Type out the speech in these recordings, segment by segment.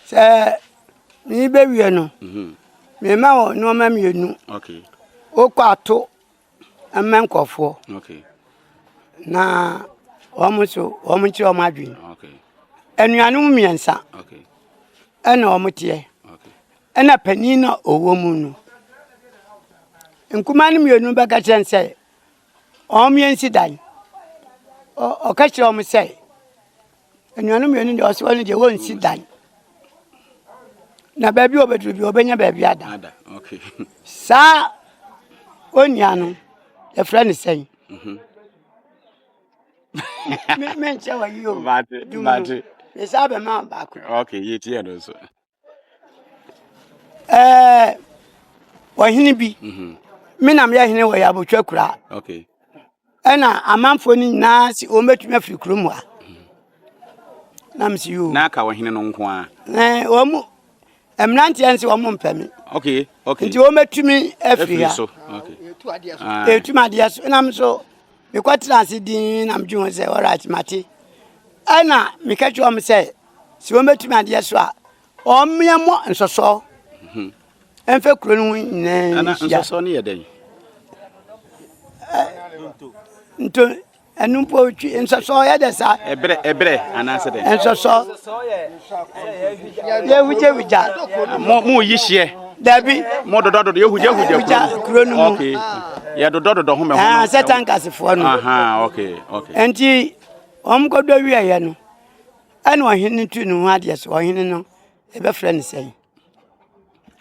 Sɛ merebɛwie no, mema wɔ nneɛma mmienu. Wokɔ ato mma nkurɔfoɔ. Na wɔn nso wɔn nkyerɛ wɔn adwene. Anuanom mmiɛnsa ɛna wɔn teɛ. Ɛna panin na ɔwɔ mu no. Nkumaa no mmienu bɛka kyerɛ no sɛ wɔn yɛnsi dan. Ɔka kyerɛ wɔn sɛ Anuanom mmienu deɛ ɔsɛ ɔno deɛ wɔnsi dan na baabi a ɔbɛduru bi ɔbɛnya baabi ada saa onua no yɛfrɛ no sɛn mhm. menkyɛ wɔ yi o dum no mesa bɛma baako Ɛɛ ɔhene bi, mhm. me na meyɛ hene wɔ Yabotwa kura. Ɛna amanfoɔ no nyinaa si wɔn bɛtumi afiri kurom ha. Mhm. Na mesi yoo. Na aka ɔhene no nko ara. Ɛɛ wɔn mu mmeranteɛ nso wɔn mpɛ me. Okay okay. Nti wɔn bɛtumi afiri ha. So. Okay. Etu adeɛ so. Ɛna nso mekɔtena ase din na medwe ho sɛ alright mate. Ɛna meka kyerɛ wɔn sɛ sɛ wɔn bɛtumi adeɛ so a. Wɔmmea mmɔ nsɔsɔ mfa kuro no ho nyinaa nhyia. Nsɔsɔ no yɛ dɛn? Nto ɛno mpo twi nsɔsɔ yɛ dɛ saa. Ɛbrɛ ɛbrɛ anaasɛ dɛn? Nsɔsɔ yɛhugyahugya. Mo mo yi hyeɛ. Dabi. Mo dodɔ dodɔ yɛhugyahugya kuro no mu. Okay. Yɛ dodɔ dodɔ ho mɛ ho. Ɛɛ sɛ tankasefoɔ no. Aha okay okay. Nti wɔn kɔdɔ wieɛ no. Ɛna ɔhene no tu ne ho adeɛ so ɔhene no yɛbɛfrɛ no sɛn?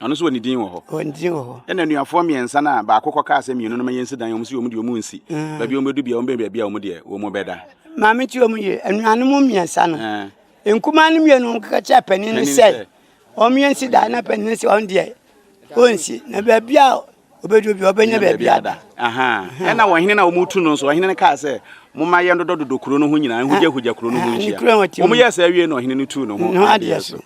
Ɔno nso wɔ ne din wɔ hɔ. Wɔ ne din wɔ hɔ. Ɛna anuafoɔ mmiɛnsa no a baako kɔkaa sɛ mmienu no ma yɛnsi dan, wɔn nso wɔn deɛ wɔn nsi. Mm. Baabi wɔn bɛdu bia wɔn bɛn baabi a wɔn deɛ wɔn bɛda. Maame ti wɔn yie anuanom mmiɛnsa no. Eh. Nkumaa no mmienu keka kyerɛ panin no sɛ wɔn yɛnsi dan na panin no sɛ wɔn deɛ wɔnsi na baabi a Obedu bi ɔbɛnya baabi ada. Ɛna ɔhene no a wɔtu no nso, ɔhene no kaa sɛ, Momma yɛndodɔdodɔ kuro no ho nyinaa, nhugyahugya kuro no ho nhyia. Wɔyɛɛ saa wie na ɔhene no tuu ne ho adeɛ so.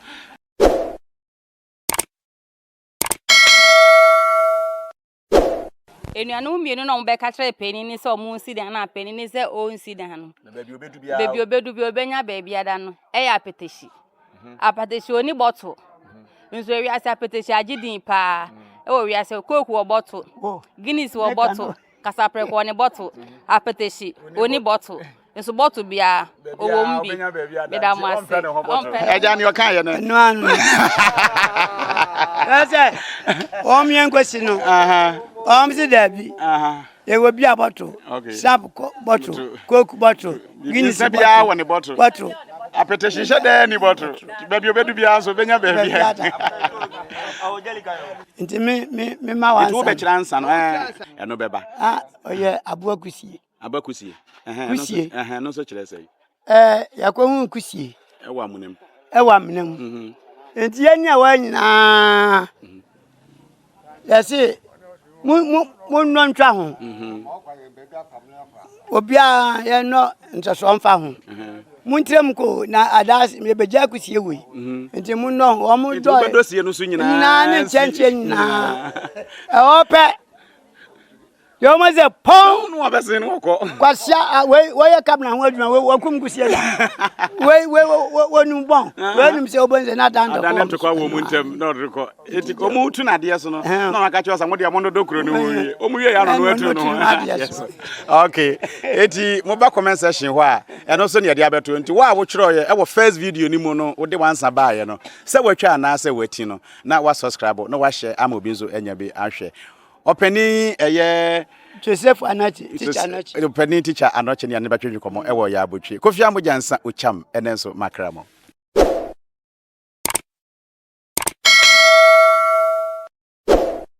Anuanom mmienu na wɔbɛka kyerɛɛ panin no sɛ wɔnsi dan na panin no sɛ ɔnsi dan no. Baabi obedu biara obenya baabi ada no ɛyɛ apɛtɛhyi. Mhm. Apɛtɛhyi oni bɔto. Mhm. Nso ewiase apɛtɛhyi agye din paa. Mhm. Ɛwɔ wiase coke wɔ bɔto. Guinness wɔ bɔto. Kasaprɛko wɔ ne bɔto. Apɛtɛhyi oni bɔto. Nso bɔto biara ɔwɔ mu bi. Meda mo ase. Ɛgya ne ɔka yɛ no. Ɛno ano. Ɛsɛ wɔn yɛn nkosi no. Wɔn si daabi. Yɛwɔ bi a bɔto. Snap bɔto. Coke bɔto. Guinness bɔto. Wɔ ne bɔto. Bɔto. Apete hyehyɛ dɛ ni bɔto. Baabi obedu biara nso obenya baabi. Nti me me me ma wansa. Nti wobɛkyerɛ ansa no ɛno bɛba. Ah ɔyɛ aboa kusie. Aba kusie. Kusie. Ɛno nso kyerɛ sɛ. Ɛɛ yɛakɔhu kusie. Ɛwɔ amena mu. Ɛwɔ amena mu. Mhm. Nti yɛn a wɔn nyinaa mhm. yɛse mo mo mo nnɔ ntwa ho. Mhm. Obiara yɛnnɔ nsɔsɔ mfa ho. Montrɛ mu ko na adaase yɛbɛgya kusie wei. Nti mo nnɔ ho wɔn dɔ. Nti wobɛdɔ sie no so nyinaa. Nyinaa ne nkyɛnkyɛn nyinaa. Ɛhɔ pɛ. Deɛ wɔn sɛ pɔn. No wɔbɛsen no wɔkɔ. Kwasia wei wɔyɛ kabina ho adwuma wei wɔkum kusie da. Wei wei wɔnum bɔn. Wei num sɛ wɔbɛn sɛ n'adan ntɔkwa. Adan ntɔkwa wɔ mu ntɛm na ɔde kɔ. Eti wɔn tu n'adeɛ so no na wɔn aka kyerɛ sɛ mo deɛ mo dodo kuro no ho wie. Wɔn wie yɛ ano no atu no ho adeɛ so. Okay. Eti mo ba comment section hɔ a ɛno nso ne yɛde abɛto nti wo a wotwerɛ yɛ ɛwɔ first video no mu no wode wansa baayɛ no sɛ watwa anaasɛ wati no na wa subscribe na wahyɛ ama obi nso anya bi ahwɛ. Ɔpanin ɛyɛ. Joseph Anokye, Teacher Anokye. Ɔpanin Teacher Anokye ne yɛne bɛtwetwe nkɔmmɔ ɛwɔ Yɛ Abotwe. Kofi Amogya Nsa Okyam ɛnɛ nso makra mo.